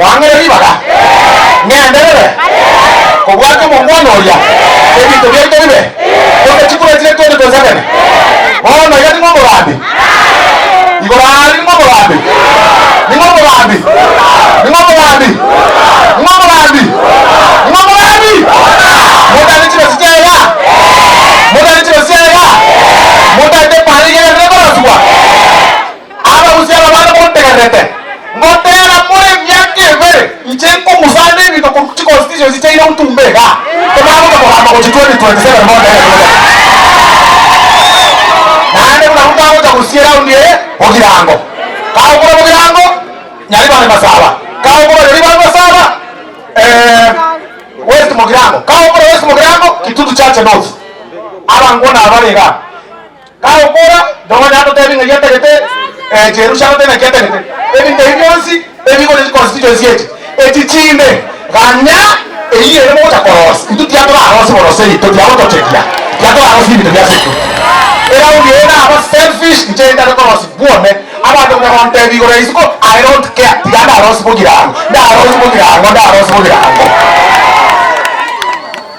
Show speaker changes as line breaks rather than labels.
Mwang'ire ribaga? Ng'enderere kobwatia omokwana oria, ebinto biaito bibe gose chikura chire 2027? Bono iga ning'o omogambi? Igoro aaria ning'o omogambi? Ning'o omogambi? Ning'o omogambi? Ning'o omogambi? Ning'o omogambi? Motari chirosi chiaye iga? Motari chirosi chiaye iga? Motaete epaara eyio egenderere korosigwa? Abagusia aba bande montegererete, ngotera more emiaka ebere, inche nkong'usana ebinto korwa chiconstituency chiaino ntumbe iga, tomanye gocha kogamba gochia 2027 bono ere gocha. Naende buna abwo twagocha gosia eraundi eye, Bogirango. Kagokora Bogirango, Nyaribari Masaba. Kagokora Nyaribari Masaba, West Mogirango. Kagokora West Mogirango, Kitutu Chache North. Abangwana abare igaa. Kagokora, nonya atotebi ng'ai atagete, eh, Jerusha agotebi naki atagete. Ebinto ebi bionsi ebigore chiconstituency echi, echi chinde, ganya eyio ere mogocha korosia. Intwe tiga torarosie bono seito, tiga gotochekia, tiga torarosie ebinto bia seito. Eraundi eye naba selfish, inche ntake korosia bwone, abanto konya gontebia igoro ya isiko, I don't care, tiga ndarosie bogirango, ndarosie bogirango, ndarosie bogirango.